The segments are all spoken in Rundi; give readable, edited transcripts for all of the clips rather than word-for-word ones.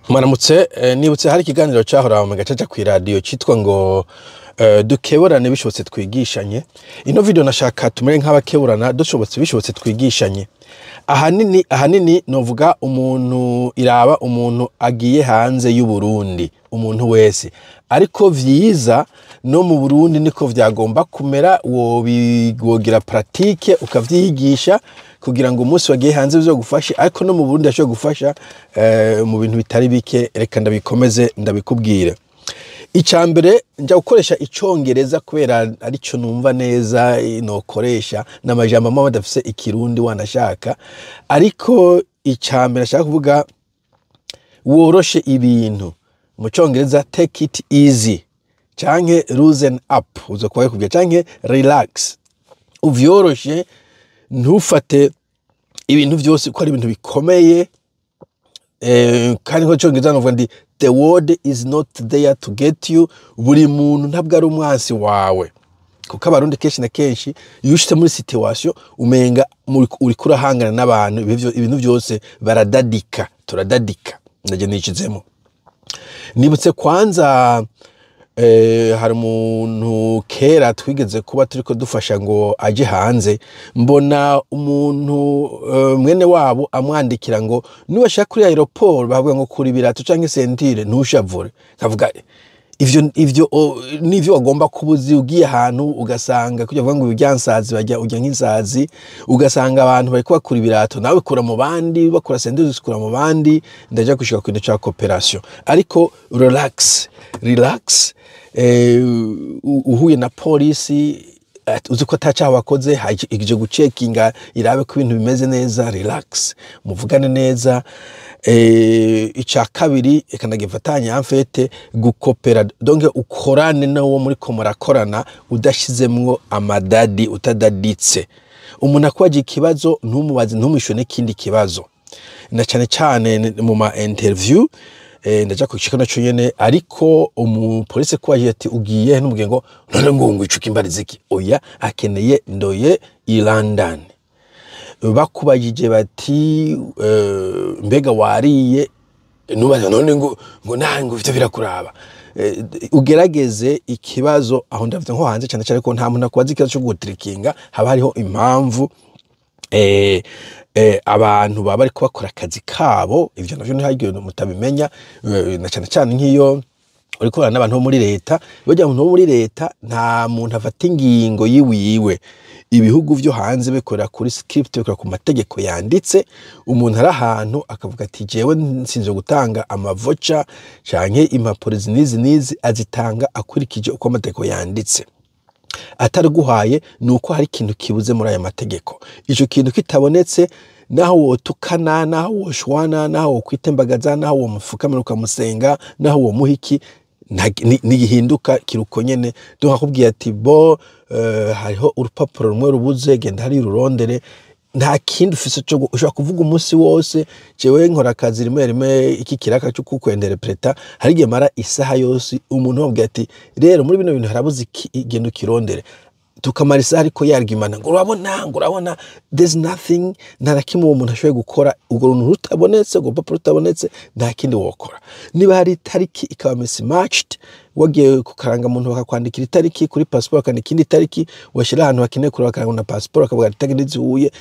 Mwaramutse. Nibutse hari ikiganiro cahora mu gacaca kw'iradiyo citwa ngo "Dukeburane bishobotse twigishanye". Ino video nashaka tumere nk'abakeburana dushobotse bishobotse twigishanye. Ahanini novuga umuntu iraba umuntu agiye hanze y'u Burundi, umuntu wese, ariko vyiza no mu Burundi niko vyagomba kumera. Wogira pratique ukavyigisha kugira ngo umunsi wagiye hanze bizogufashe, ariko no mu Burundi ashobora gufasha mu bintu bitari bike. Reka ndabikomeze ndabikubwire. Ica mbere, nja gukoresha Icongereza kubera arico numva neza nokoresha n'amajambo amwe adafise Ikirundi wanashaka. Ariko ica mbere nashaka kuvuga, woroshe ibintu, mu Congereza "take it easy" canke "loosen up", uzokuba kubwira, canke "relax", uvyoroshe, ntufate ibintu vyose ko ari ibintu bikomeye. Kandi nko Congereza novuga ndi "the world is not there to get you", buri muntu ntabwo ari umwansi wawe, kuko Abarundi kenshi na kenshi iyo ushitse muri situation umenga uriko urahangana n'abantu, ibintu vyose baradadika, turadadika. Ndaje nishizemo. Nibutse kwanza hari umuntu kera twigeze kuba turiko dufasha ngo aje hanze, mbona umuntu mwene wabo amwandikira ngo nibashaka kuri aéroport bavuga ngo kuri ibirato canke ceinture, ntushavure. Nkavuga ivyo nivyo wagomba kuba uzi. Ugiye ahantu ugasanga kugira ngo ibiryansazi bajya ujya nk'insazi, ugasanga abantu bariko bakura ibirato, nawe kura mu bandi, bakura ceinture uzikura mu bandi. Ndaja gushika ku kintu ca coopération, ariko relax, relax. Uhuye na polisi uzi ko atacaha wakoze, ije gucekinga irabe ko ibintu bimeze neza, relax, muvugane neza. Ica kabiri, reka ndagifatanya, en fait gukopera, donc ukorane n'uwo muriko murakorana udashizemwo amadadi, utadaditse. Umuntu akwaje ikibazo ntumubaze, ntumishure n'ikindi kibazo, na cane cane mu ma interview. Ndaja kucika naco nyene, ariko umupolisi kwaje ati ugiye, ntumubwiye ngo none ngo icuka imbariza iki. Oya, akeneye ndoye i London. Bakubajije bati mbega wariye, nubaza none ngo nange ivyo birakuraba. Ugerageze ikibazo aho ndavuze nko hanze cyane cyane ko nta muntu akubaza ikibazo cyo gutirikinga, haba hariho impamvu. Abantu baba bariko bakora akazi kabo, ivyo navyo ntihagire mutabimenya, na cyane cyane nk'iyo uriko urana n'abantu bo muri leta. Burya umuntu wo muri leta nta muntu afata ingingo yiwiwe. Ibihugu vyo hanze bikorera kuri script, bikorera ku mategeko yanditse. Umuntu ari ahantu akavuga ati jewe nsinzwe gutanga amavoca canke impapuro izi n'izi n'izi, azitanga akurikije uko amategeko yanditse. Atariguhaye ni uko hari ikintu kibuze muri aya mategeko. Ico kintu kitabonetse, naho wotukana, naho woshwana, naho wokwitembagaza, naho womufukamira ukamusenga, naho womuha iki, ntigihinduka, kiruko nyene. Donc akubwiye ati bo hariho urupapuro rumwe rubuze, genda hari ururondere, nta kindi ufise cyo ushobora kuvuga umunsi wose. Jewe nkora akazi rimwe rimwe iki kiraka cyo kukwenterpreta, hari igihe mara isaha yose umuntu bamubwira ati rero muri bino bintu harabuze iki, genda ukirondere, tukamara isaha ariko yarwimana ngo urabona, ngo urabona, there's nothing, nta na kimwe uwo muntu ashoboye gukora. Urwo runtu rutabonetse, urwo rupapuro rutabonetse, nta kindi wokora. Niba hari itariki ikaba mismatched, wagiye ku karangamuntu bakakwandikira itariki, kuri passport bakandika indi tariki, washyira ahantu hakeneye kureba akarangamuntu na passport bakavuga ati itariki ntizihuye,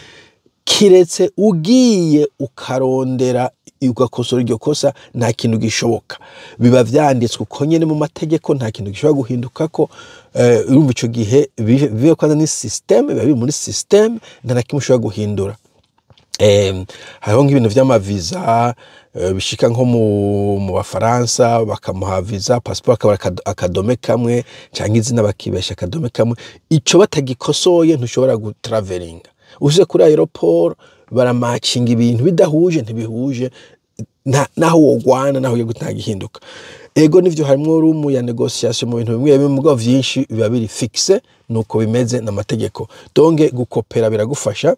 kiretse ugiye ukarondera ugakosora iryo kosa, nta kintu gishoboka. Biba vyanditswe uko nyene mu mategeko, nta kintu gishobora guhinduka ko urumva ico gihe bibe kwanza ni system, biba biri muri system, nta na kimwe ushobora guhindura. Hariho nk'ibintu vy'amaviza bishika nko mu Bafaransa bakamuha visa, passport akabura akadome kamwe canke izina bakibesha akadome kamwe, ico batagikosoye ntushobora gutravelinga. Ushitse kuri aéroport baramacinga ibintu bidahuje, ntibihuje, naho wogwana, naho ugiye ntagihinduka. Ego nivyo, harimwo room ya négociation mu bintu bimwe bimwe, mugabo vyinshi biba biri fixe, nuko bimeze n'amategeko. Donc gukopera biragufasha.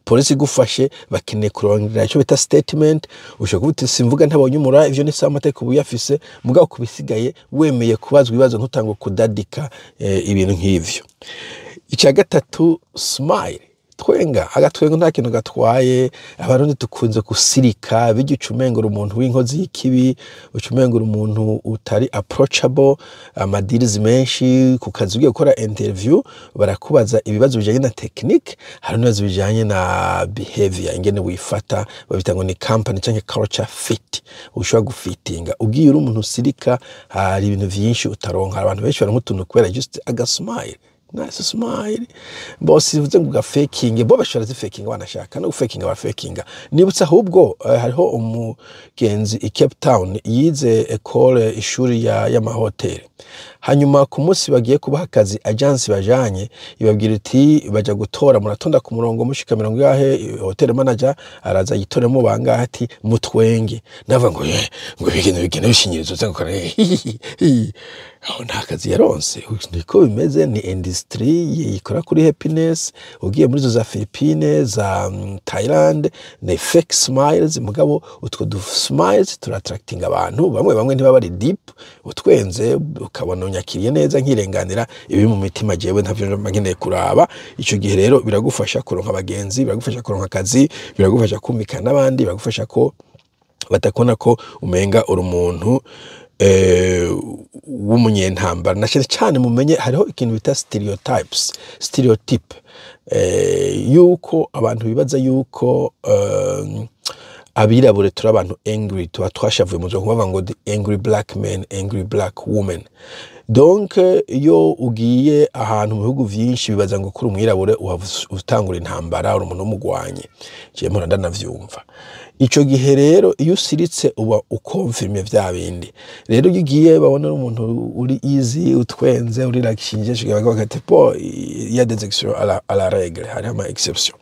Polisi igufashe bakeneye kurondera icyo bita statement, ushobora kuvuga uti simvuga ntabonye umura, ivyo ni sawa, amategeko uba uyafise. Mugabo kubisigaye wemeye kubazwa ibibazo, ntutangwe kudadika ibintu nk'ivyo. Icya gatatu, smile. Twenga, agatwengo nta kintu gatwaye. Abarundi dukunze gusirika, bijya uca umengura umuntu w'inkozi y'ikibi, uca umengura umuntu utari approachable. Amadirizi menshi ku kazi, ugiye gukora interview, barakubaza ibibazo bijanye na technique, hari n'ibibazo bijanye na behavior, ingene wifata, babita ngo ni company canke culture fit. Ushobora gufitinga ugiye uri umuntu usirika, hari ibintu vyinshi utaronka. Hari abantu benshi baronka utuntu kubera just aga smile, nice smile. Bose bivuze ngo gafakinge, bo bashobora zifakinga, banashaka no gufakinga, bafakinga. Nibutse ahubwo hariho umugenzi i Cape Town yize école, ishuri ya y'amahoteli. Hanyuma ku munsi bagiye kubaha akazi, agence bajanye ibabwira iti baja gutora, muratonda ku murongo mushika 50, hotel manager araza yitoremo bangahe, ati mutwenge. Navuga ngo ngo bigende bigende bishinyirizo ngo aho nta kazi yaronse. Niko bimeze, ni industry yikora kuri happiness. Ugiye muri zo za Philippines, za Thailand, ni fake smiles, mugabo utwo du smiles turattracting abantu. Bamwe bamwe ntiba bari deep, utwenze ukabona unyakiriye neza, nkirenganira ibi mu mitima, jewe ntavyo mba nkeneye kuraba. Ico gihe rero biragufasha kuronka abagenzi, biragufasha kuronka akazi, biragufasha kumvikana n'abandi, biragufasha ko batakubona ko umenga uri umuntu w'umunyentambara. Na cyane cyane mumenye hariho ikintu bita stereotypes, stereotype, yuko abantu bibaza yuko abirabure turi abantu angry, tuba twashavuye mu kubavuga ngo the angry black man, angry black woman. Donc iyo ugiye ahantu mu bihugu vyinshi, bibaza ngo kuri umwirabure uhava utangura intambara, uri umuntu w'umugwanyi. Jewe mpora ndanavyumva. Ico gihe rero iyo usiritse uba ukonfirmye vya bindi. Rero iyo ugiye babona uri umuntu uri easy, utwenze, uri relaxinje, bavuga ati po il y a des exceptions à la règle, hariho ama exception.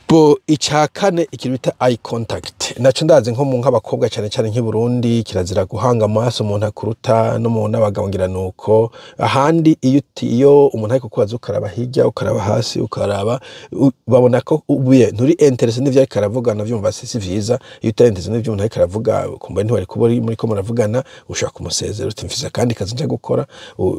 Bo icya kane, ikintu bita eye contact, naco ndazi nko mu nk'abakobwa cyane cyane nk'i Burundi kirazira guhanga amaso umuntu akuruta, no mu n'abagabo ngira nuko. Ahandi iyo iyo umuntu ariko kubaza ukaraba hirya, ukaraba hasi, ukaraba babona ko ubuye nturi intéressé n'ivyo ariko aravuga. Navyumva si vyiza. Iyo utari intéressé n'ivyo umuntu ariko aravuga, kumva ntiwari kuba uri muri ko muravugana, ushobora kumusezera uti mfise akandi kazi nja gukora.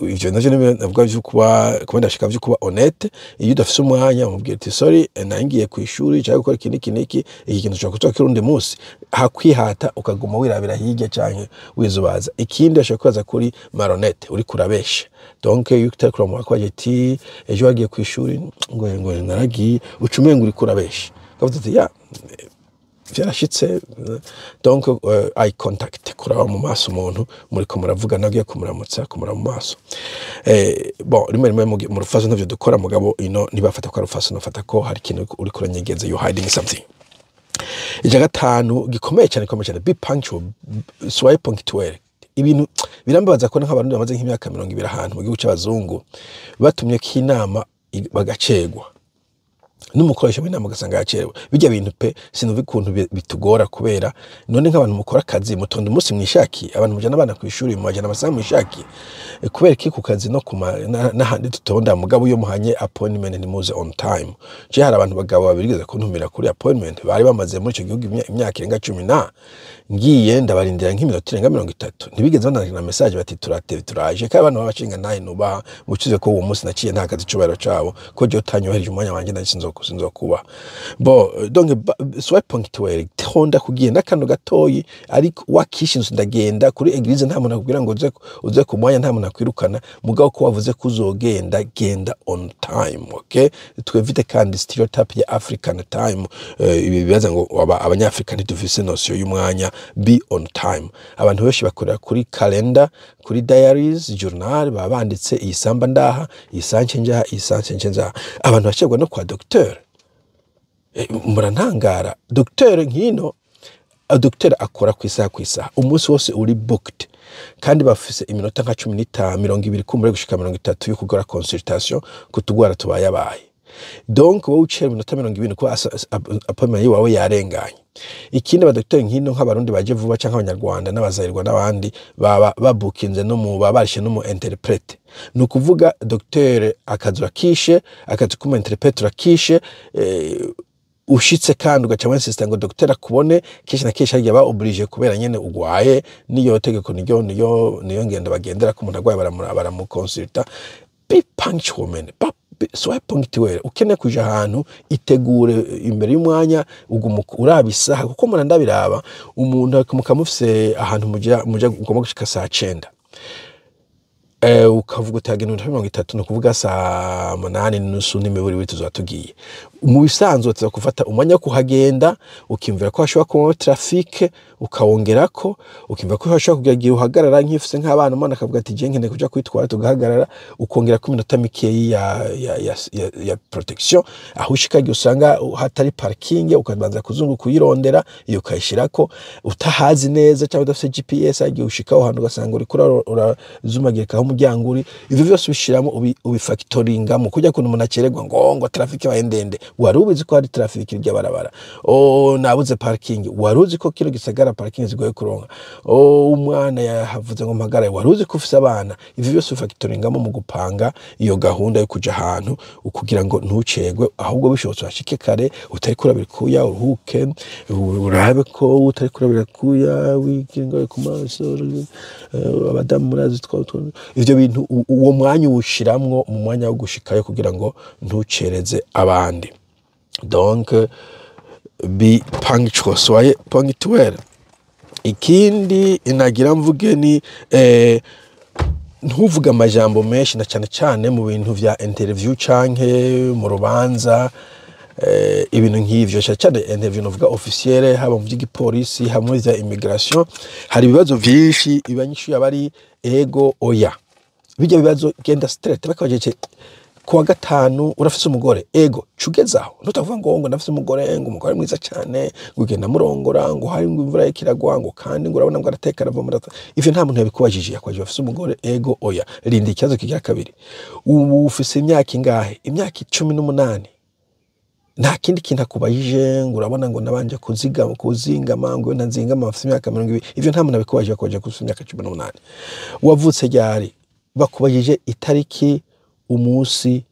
Ivyo navyo ni navuga vyo kuba ndashaka vyo kuba honnête. Iyo udafise umwanya, umubwira uti sorry, nangiye ku ishuri cyangwa gukora iki n'iki n'iki, iki kintu ushobora kutoka kirundi munsi, hakwihata ukaguma wirabira hirya canke wizubaza. Ikindi bashobora kubaza kuri malhonnête, uri kurabesha. Donc iyo utari kuramuha ko ati ejo wagiye ku ishuri, ngo naragiye, uca umenga uri kurabesha, ukavuga uti ya vyarashitse. Donc eye contact, kuraba mu maso umuntu muriko muravugana, agiye kumuramutsa, kumuraba mu maso. Bon, rimwe rimwe mu rufaso ntavyo dukora, mugabo ino ntibafata ko ari rufaso, nafata ko hari ikintu uriko uranyegeza, you hiding something. Icya gatanu gikomeye cyane, gikomeye cyane, be punctual, soyez ponctuel. Ibintu birambabaza ko nk'abarundi bamaze nk'imyaka 20 ahantu mu gihugu c'abazungu, batumye ko inama bagacegwa, n'umukoresha w'inama ugasanga yacerewe. Bijya bintu pe sinumva ukuntu bitugora, kubera none nk'abantu mukora akazi mutonda umunsi mwishakiye, abantu mujana abana ku ishuri mubajana amasaha mwishakiye. Kubera iki ku kazi no n'ahandi dutonda, mugabo iyo muhanye appointment ntimuze on time? Je hari abantu bagabo babiri bigeze kuntumira kuri appointment, bari bamaze muri ico gihugu imyaka irenga 10, na ngiye ndabarindira nk'iminota irenga 30, ntibigeze bandandikira na message bati turate turaje. Kandi abantu babashinga naye nubaha mucize ko uwo munsi naciye ntakaza icubahiro cabo, ko je utanyohereje umwanya wanje nari sinzokuba bo. Donc sois ponctuel, tonda kugiye n'akantu gatoyi, ariko wakishinze ndagenda kuri église, nta muntu akubwira ngo uze ku mwanya, nta muntu akwirukana, mugabo ko wavuze ko uzogenda, genda on time, okay? Twevite kandi stereotype ya African time, ibi bibaza ngo abanyafrika ntidufise notion y'umwanya. Be on time. Abantu benshi bakorera kuri calendar, kuri diaries, journal, baba banditse iyi samba ndaha, iyi sanche njaha, iyi sanche njaha. Abantu bashobwa no kwa docteur. Murantangara, docteur nkino, docteur akora ku isaha ku isaha, umunsi wose uri booked, kandi bafise iminota nka 15, 20 kumbure gushika 30 yo kugora consultation ku tugwara tubayabaye. Donc wowe uciye iminota 20 ko appointment yawe yarenganye. Ikindi, abadokiteri nkino, nk'abarundi baje vuba canke abanyarwanda n'abazayirwa n'abandi, baba babukinze no mu baba barishe no mu interprète. Ni ukuvuga docteur akazi urakishe, akazi k'umu interprète urakishe. Ushitse kandi ugaca winsista ngo docteur akubone, kenshi na kenshi harya ba obligé kubera nyene ugwaye, niyo tegeko, niyo ngendo bagendera ko umuntu agwaye baramukonsulta. Be punctual, man. Sois ponctuel. Ukeneye kuja ahantu, itegure imbere y'umwanya, uguma uraba isaha, kuko mura ndabiraba umuntu mukamufise ahantu muja ugomba gushika saa 9, ukavuga uti hagenda iminota 30, ni ukuvuga saa 8:30 n'imiburi tuzoba tugiye. Mu bisanzwe tuza gufata umwanya wo kuhagenda, ukiyumvira ko hashobora kubaho trafic, ukawongerako, ukiyumvira ko hashobora kugira igihe uhagarara, nk'ifise nk'abana, umwana akavuga ati: "Je nkeneye kuja kwitwara," tugahagarara, ukongerako iminota mikeyi ya protection. Aho ushika igihe usanga hatari parking, ukabanza kuzunguka uyirondera, iyo ukayishirako utahazi neza cyangwa udafise GPS, igihe ushika aho hantu ugasanga uriko urazumagirika aho umuryango uri. Ivyo vyose ubishiramo, ubifactoringamo kujya kuntu umuntu acererwa ngo traffic ibaye ndende. Wari ubizi ko hari traffic irya barabara? Oh, nabuze parking. Wari uzi ko kino gisagara parking zigoye kuronka? Oh, umwana yahavuze ngo mpagaraye. Wari uzi ko ufise abana? Ivyo byose ubifactoringamo mu gupanga iyo gahunda yo kuja ahantu, kugira ngo ntucerwe, ahubwo bishobotse uhashike kare, utariko urabikuya, uruhuke, urabe ko utariko urabikuya wikinga ku maso. Abadamu murazi ivyo bintu, uwo mwanya uwushiramwo mu mwanya wo gushikayo kugira ngo ntucereze abandi. Donc be punctual, soyez ponctuel. Ikindi nagira mvuge ni ntuvuge amajambo menshi, na cyane cyane mu bintu vya interview canke mu rubanza, ibintu nk'ivyo, cyane cyane interview novuga officielle, haba mu vy'igipolisi, haba mu vya immigration. Hari ibibazo vyinshi ibanyishu yaba ari ego, oya. Bijya bibazo genda straight. Bakabajeje kuwa gatanu: "Urafise umugore?" "Ego." Cugezaho, ntutavuga ngo ndafise umugore, ngo umugore mwiza cyane, ngo ugenda murongora, ngo hari ngo imvura yariko iragwa, ngo kandi ngo urabona ngo arateka, aravoma, ivyo nta muntu yabikubajije. Yakubajije: "Bafise umugore?" "Ego, oya." Rinda ikibazo kigira kabiri: "Ubu ufise imyaka ingahe?" "Imyaka 18." Nta kindi kintu akubajije, ngo urabona ngo nabanje kuzigama, kuzingama, ngo iyo ntazingama bafise imyaka 20. Ivyo nta muntu abikubajije. Akubajije ko ufise imyaka 18. "Wavutse ryari?" Bakubajije itariki, umunsi,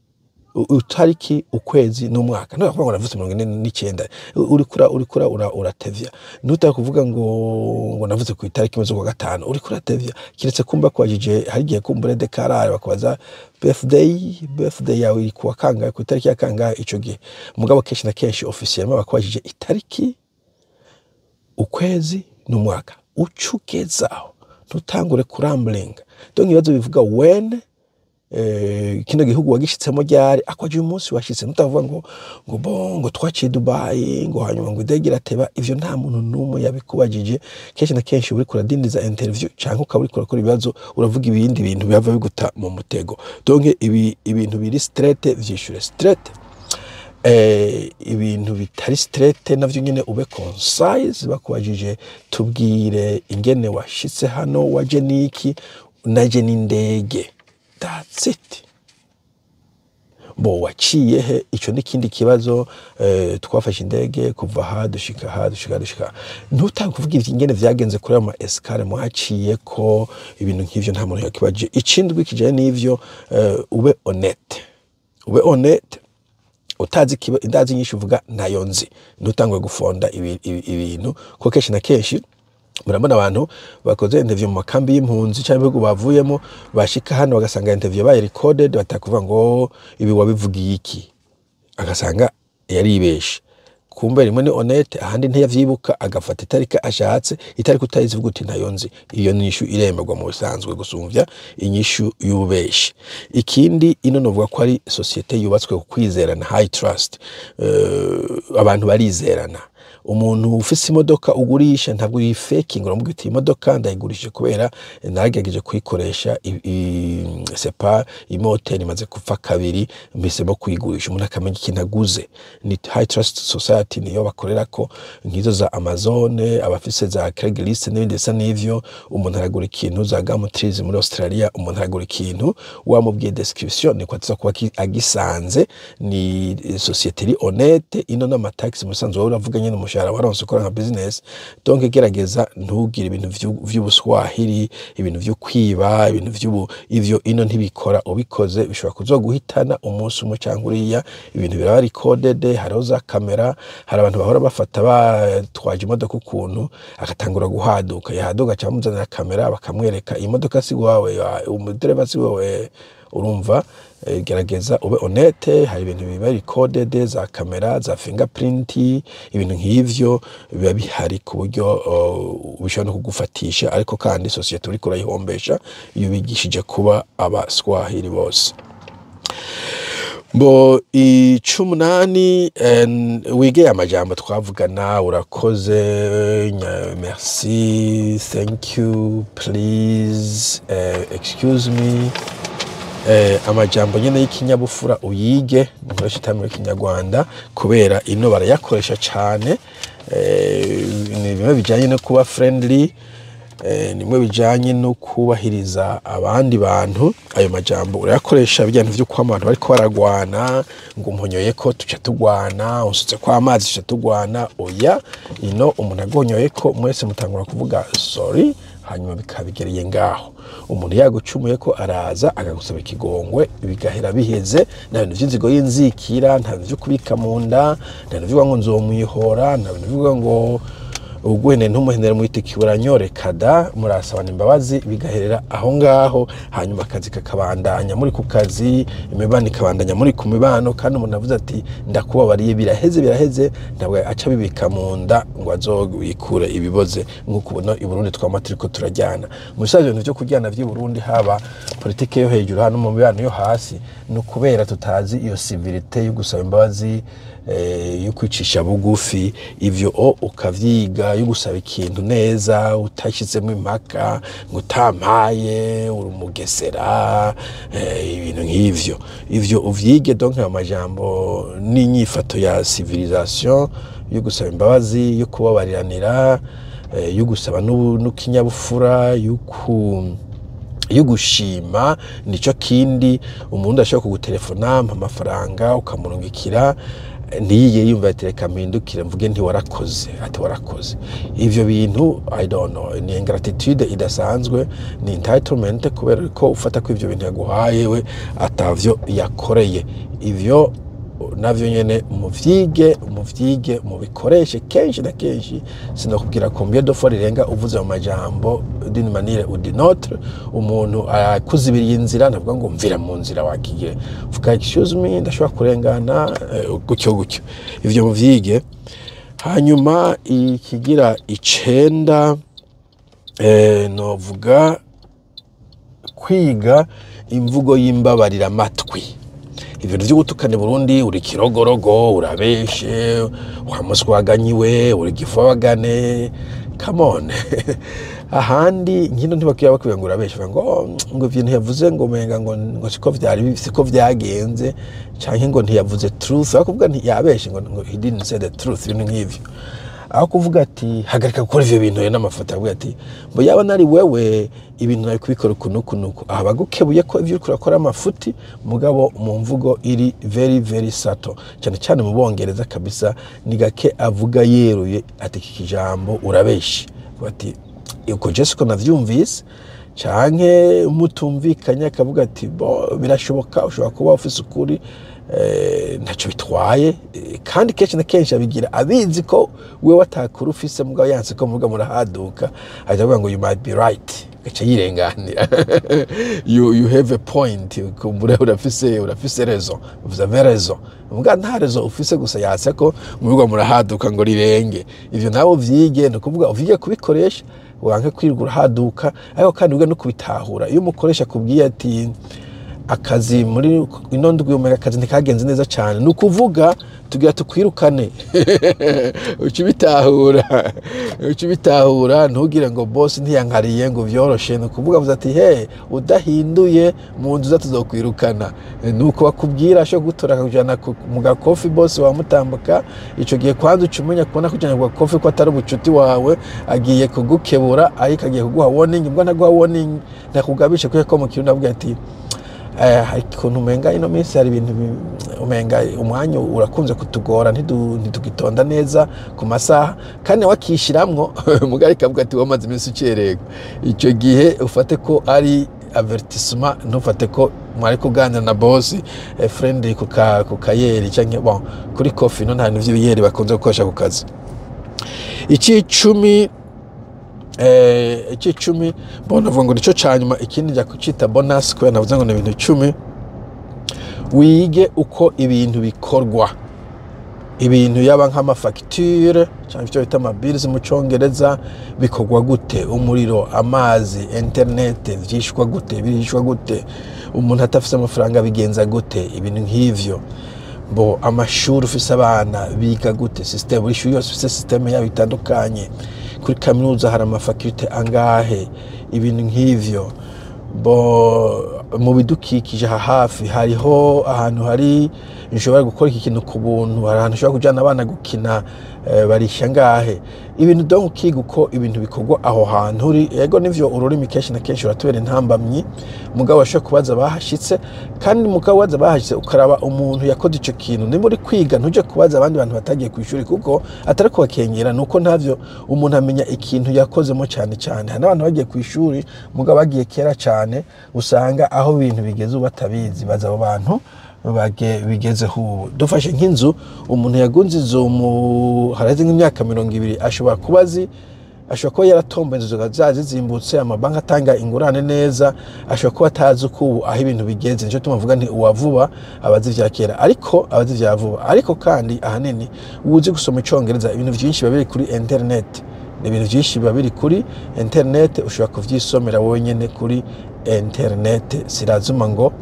itariki, ukwezi n'umwaka. Ntushobora kuvuga ngo navutse 49, uriko uratevya. Ntutari kuvuga ngo navutse ku itariki 1 z'ukwa gatanu, uriko uratevya. Kiretse kumba bakubajije, hari igihe kumbure dekarare bakubaza birthday yawe iri kuwa kangahe, ku itariki ya kangahe ico gihe. Mugabo kenshi na kenshi officiellement bakubajije itariki, ukwezi n'umwaka, ucugezaho, ntutangure kurambulinga. Donc ibibazo bivuga when, kino gihugu wagishitsemo ryari, akwaje uyu munsi washitse, ntutavuga ngo bon, ngo twaciye Dubai, ngo hanyuma ngo indege irateba. Ivyo nta muntu n'umwe yabikubajije. Kenshi na kenshi uriko uradindiza interview, canke ukaba uriko urakora ibibazo, uravuga ibindi bintu bihava biguta mu mutego. Donc ibi ibintu biri straight vyishure straight, ibintu bitari straight navyo nyene ube concise. Bakubajije: "Tubwire ingene washitse hano, waje niki?" "Naje n'indege." That's it. Bo waciye he? Ico ni kindi kibazo. Twafashe indege kuva aha dushika aha, dushika. Ntutange kuvuga ivyo ingene vyagenze kuri ayo ma escale mwaciye ko, ibintu nk'ivyo nta muntu yakibaje. Ikindi kijanye n'ivyo, ube honnête, ube honnête. Utazi indazi nyinshi, uvuga ntayo nzi, ntutangwe gufonda ibintu, ko kenshi na kenshi murabona abantu bakoze interview mu makambi y'impunzi cyangwa ibihugu bavuyemo, bashika hano bagasanga interview baye recorded, batakuvuga ngo ibi wabivugiye iki, agasanga yaribeshe. Kumbe rimwe ni honnête, ahandi ntiyavyibuka, agafata itariki ashatse. Itariki utayizi, uvuga uti ntayo nzi. Iyo nyishu iremerwa mu bisanzwe gusumvya inyishu y'ububeshi. Ikindi, ino novuga ko ari société yubatswe ku kwizerana, high trust. Abantu barizerana. Umuntu ufise imodoka ugurisha, ntabwo uyifakinga, uramubwira uti: "Imodoka ndayigurishije kubera naragerageje kuyikoresha, c'est pas imoteri imaze gupfa kabiri, mpisemo kuyigurisha." Umuntu akamenya ikintu aguze. Ni high trust society, niyo bakorerako nk'izo za Amazon, abafise za Craigslist n'ibindi bisa n'ivyo. Umuntu aragura ikintu za Gumtree muri Australia, umuntu aragura ikintu wamubwiye description, niko aza kuba agisanze. Ni société iri honnête ino. N'amataxi musanzwe wowe uravuga nyene umushahara waronse ukora nka business. Donc gerageza ntugire ibintu vy'ubuswahili, ibintu vyo kwiba, ibintu vy'ubu, ivyo ino ntibikora. Ubikoze bishobora kuzoguhitana umunsi umwe cyangwa uriya. Ibintu biraba recorded, hariho za kamera, hari abantu bahora bafata batwaje imodoka ukuntu, agatangura guhaduka, yahaduka cyangwa amuzanira kamera bakamwereka iyi modoka si wawe, umudereva si wowe. Urumva, gerageza ube honnête. Hari ibintu biba recorded, za kamera, za fingerprint, ibintu nk'ivyo biba bihari ku buryo bishobora no kugufatisha. Ariko kandi société uriko urayihombesha iyo bigishije kuba abaswahili bose. Bo 18, wige amajambo twavugana: urakoze, merci, thank you, please, excuse me. Amajambo nyene y'ikinyabupfura uyige, nkoresha itamiro y'ikinyarwanda kubera ino barayakoresha cane. Ni bimwe bijanye no kuba friendly, nimwe bijanye no kubahiriza abandi bantu. Ayo majambo urayakoresha bijyanye vyo kwama abantu bariko baragwana, ngo umponyoye ko tuca tugwana, unsutse ko amazi tuca tugwana. Oya, ino umuntu agonyoye ko mwese mutangura kuvuga sorry, hanyuma bikaba bigereye ngaho. Umuntu yagucumuye ko araza akagusaba ikigongwe, bigahera biheze. Nta bintu vy'inzigo y'inzikira, nta bintu vyo kubika mu nda, nta bintu vyuvuga ngo nzomwihora, nta bintu vyuvuga ngo uguhene ntumuhenere mwitiki uranyoreka da. Murasabana imbabazi bigaherera aho ngaho, hanyuma akazi kakabandanya muri ku kazi, imibano ikabandanya muri ku mibano. Kandi umuntu avuze ati ndakubabariye, biraheze, biraheze. Ntabwo aca bibika mu nda ngo azobikure ibiboze nk'uko ubona i Burundi twama turiko turajyana. Mu bisanzwe ibintu vyo kujyana vy'i Burundi, haba politike yo hejuru hano mu mibano yo hasi, ni ukubera tutazi iyo civilité yo gusaba imbabazi, yo kwicisha bugufi. Ivyo o ukavyiga, yo gusaba ikintu neza utashyizemo impaka ngo utampaye uri umugesera, ibintu nk'ivyo. Ivyo uvyige. Donc ayo majambo n'inyifato ya civilisation yo gusaba imbabazi, yo kubabariranira, yo gusaba n'ukinyabupfura, yo gushima. Nico kindi, umuntu ashobora kugutelefona mpa amafaranga, ukamurungikira, ntiyigere yumva ati reka mpindukire mvuge nti warakoze, ati warakoze. Ivyo bintu, I don't know, ni ingratitude idasanzwe, ni entitlement, kubera ko ufata ko ivyo bintu yaguhaye we atavyo yakoreye. Ivyo navyo nyene muvyige, muvyige, mubikoreshe kenshi na kenshi. Sinakubwira combien de fois rirenga uvuze mu majambo d'une manière ou d'une autre. Umuntu akuzibiriye inzira, ndavuga ngo mvira mu nzira wakigiye, vuga excuse me, ndashobora kurengana, gutyo gutyo. Ivyo muvyige. Hanyuma ikigira 9, novuga kwiga imvugo y'imbabarira amatwi. Ibintu vyo gutukana i Burundi, uri kirogorogo, urabeshe, wamuswaganyiwe, uri gifobagane, come on. Ahandi nkino ntibakwiye bakwiye ngo urabeshe, bavuga ngo "Oh, ngo ibintu yavuze ngo umenga ngo siko vyari, siko vyagenze", canke ngo ntiyavuze truth. Aho kuvuga nti yabeshe, ngo he didn't say the truth, ibintu nk'ivyo. Aho kuvuga ati hagarika gukora ivyo bintu n'amafoto, avuga ati ngo yaba nari wewe ibintu nari kubikora uku nuku nuku. Aha bagukebuye ko ivyo uriko urakora amafuti, mugabo mu mvugo iri very very subtle. Cyane cyane mu Bongereza kabisa ni gake avuga yeruye ati iki kijambo urabeshe. Avuga ati uko je siko navyumvise, canke mutumvikanye akavuga ati bo birashoboka ushobora kuba ufise ukuri, ntacyo bitwaye. Kandi kenshi na kenshi abigira abizi ko wewe atakuru ufise, mugabo yanse ko muvuga murahaduka, ahita avuga ngo you might be right, gaca yirenganira, you have a point, kumbura urafise raison, vous avez raison, muga nta raison ufise, gusa yatse ko muvuga murahaduka ngo rirenge. Ivyo nawe uvyige, ni ukuvuga uvyige kubikoresha, wanke kwirirwa urahaduka, ariko kandi uge no kubitahura. Iyo umukoresha akubwiye ati akazi muri ino ndwi umenga akazi ntikagenze neza cyane, ni ukuvuga tugira tukwirukane, uca ubitahura, uca ubitahura. Ntugire ngo boss ntiyankariye ngo vyoroshe. Ni ukuvuga avuze ati he udahinduye mu nzu uza tuzokwirukana, ni uko bakubwira. Ashobora gutora akakujyana mu gakofi, boss wamutambuka. Ico gihe kwanza uca umenya kubona kujyana ku gakofi ko atari ubucuti wawe, agiye kugukebura, ariko agiye kuguha warning. Mbwa ntaguha warning, ntakugabisha, kubera ko mu kirundi avuga ati hari ukuntu umenga ino minsi hari ibintu umenga umwanya urakunze kutugora, ntitugitonda neza ku masaha, kandi wakishiramwo mugari kavuga ati wamaze iminsi ucererwa. Icyo gihe ufate ko ari avertissement, ntufate ko mwari kuganira na boss friendly ku kayeri canke bon kuri coffee. No nta bintu vy'ibiyeri bakunze gukoresha ku kazi. 10. Icicumi, bon, navuga ngo nico ca nyuma, ikindi njya kucita bonus kubera navuze ngo ni ibintu 10. Wige uko ibintu bikorwa, ibintu yaba nk'amafagitire cyangwa icyo bita amabills mu Cyongereza, bikorwa gute? Umuriro, amazi, interinete vyishwa gute? Birishwa gute? Umuntu atafise amafaranga bigenza gute? Ibintu nk'ivyo. Bo amashuri, ufise abana biga gute? Système, buri shuri yose ifise système yabo itandukanye. Kuri kaminuza hari amafaculté angahe? Ibintu nk'ivyo. Bo mu bidukikije aha hafi hariho ahantu hari nshobora gukora iki kintu ku buntu, hari ahantu ushobora kujyana abana gukina, barisha ngahe? Ibintu donc ukiga uko ibintu bikorwa aho hantu uri. Yego, nivyo, ururimi kenshi na kenshi uratubera intambamyi, mugabo washobora kubaza bahashitse. Kandi mugabo waza bahashitse, ukaraba umuntu yakoze ico kintu. Nimba uri kwiga, ntuje kubaza abandi bantu batagiye ku ishuri, kuko atari kubakengera, nuko ntavyo umuntu amenya ikintu yakozemo cyane cyane. Hari n'abantu bagiye ku ishuri, mugabo bagiye kera cyane, usanga aho ibintu bigeze ubu batabizi. Baza abo bantu bigezeho ubu. Dufashe nk'inzu, umuntu yagunze inzu mu haraheze nk'imyaka 20, ashobora kuba azi, ashobora kuba yaratomboye inzu zikaba zizimbutse, amabanki atanga ingurane neza, ashobora kuba atazi uko ubu aho ibintu bigeze. Nicyo tuma mvuga nti uwa vuba abazi ivya kera, ariko abazi ivya vuba. Ariko kandi ahanini uzi gusoma Icongereza, ibintu vyinshi biba biri kuri internet, ni ibintu byinshi biba biri kuri internet, ushobora kuvyisomera wowe nyene kuri internet. Sirazuma ngo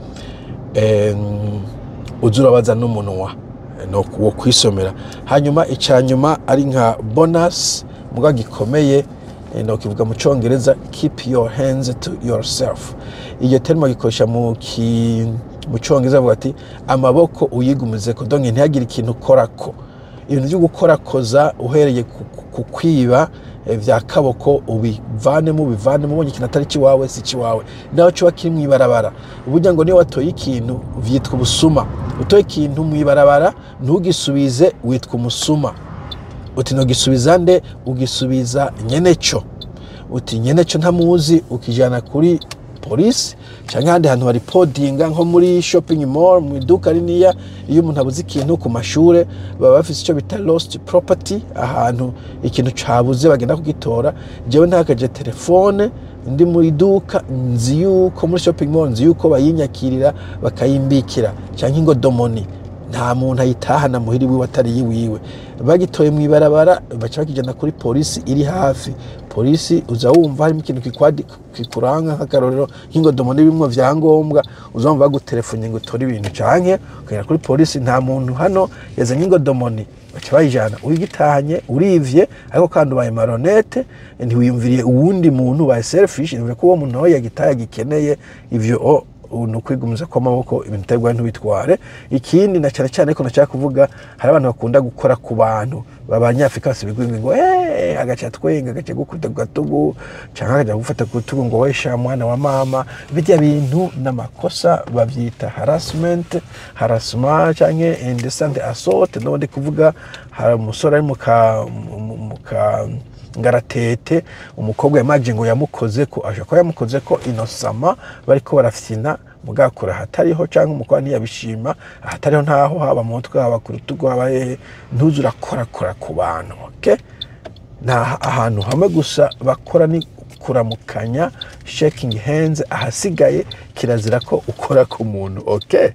uze urabaza n'umunwa, no wo kwisomera. Hanyuma icya nyuma ari nka bonus muga gikomeye, no kivuga mu Congereza: keep your hands to yourself. Iyo terme gikoresha mu Congereza bavuga ati amaboko uyigumizeko, donc ntihagire ikintu ukorako. Ibintu byo gukorakoza, uhereye ku kwiba vya kaboko, ubivanemo, ubivanemo. Ubonye ikintu atari kiwawe, si kiwawe, naho kiba kiri mw'ibarabara. Burya ngo niyo watoye ikintu vyitwa ubusuma. Utoye ikintu mw'ibarabara ntugisubize, witwa umusuma. Uti ntugisubiza nde? Ugisubiza nyeneco. Uti nyeneco ntamuzi, ukijana kuri polisi cyangwa ahandi hantu hari podinga, nko muri shopping mall, mu iduka riniya. Iyo umuntu abuze ikintu, ku mashure baba bafise icyo bita lost property, ahantu ikintu cabuze bagenda kugitora. Jewe ntakaje telefone ndi mu iduka, nzi yuko muri shopping mall, nzi yuko bayinyakirira bakayimbikira, cyangwa ingodomoni nta muntu ayitahana muhiri wiwe atari iwiwe. Bagitoye mu ibarabara, baca bakijana kuri polisi iri hafi. Polisi uza wumva harimo ikintu kikuranga, nk'akarorero nk'ingodomo n'ibimwe vyangombwa, uza wumva bagutelefone ngo utore ibintu, canke ukagera kuri polisi: nta muntu hano yazanye ingodomoni? Baca bayijana. Uyigitahanye urivye, ariko kandi ubaye malhonnête, ntiwiyumviriye uwundi muntu, ubaye selfish, ntiwumviriye ko uwo muntu nawe yagitaye agikeneye. Ivyo ni ukwigumiza kw'amaboko, ibintu utabigwaye ntubitware. Ikindi na cyane cyane ariko nashaka kuvuga, hari abantu bakunda gukora ku bantu b'Abanyafrika bose bigwingwi ngo agaca twenga, agaca gukubita ku gatugu canke agaca gufata ku rutugu ngo wesha mwana wa mama. Birya bintu n'amakosa, bavyita harassment, harassment canke indecent assault. N'ubundi kuvuga hari umusore ari mu ka ngaratete, umukobwa yamaje ngo yamukoze ko, ashobora kuba yamukoze ko inosama bariko barafyina, mugakora ahatariho, cyangwa umukobwa ntiyabishima ahatariho, ntaho haba mu mutwe, haba ku rutugu, haba hehe, ntuze urakorakora ku bantu. Okay, nta ahantu hamwe gusa bakora ni kuramukanya, shaking hands. Ahasigaye kirazira ko ukora ku muntu. Okay,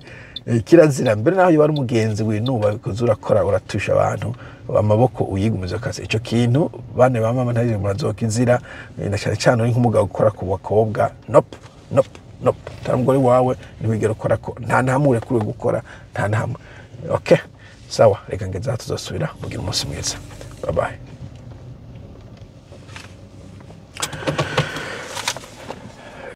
kirazira mbere naho yoba ari umugenzi winuba bikoze urakora uratusha abantu, amaboko uyigumiza kase. Ico kintu bane ba mama ntaje murazokizira, na cyane cyane uri nk'umugabo ukora ku bakobwa. Nope, nope, nope. Nta mugore wawe ntiwigera ukora ko, nta ntamwe urekuriwe gukora, nta ntamwe. Okay, sawa, reka ngeze aha, tuzosubira. Mugira umunsi mwiza, bye bye.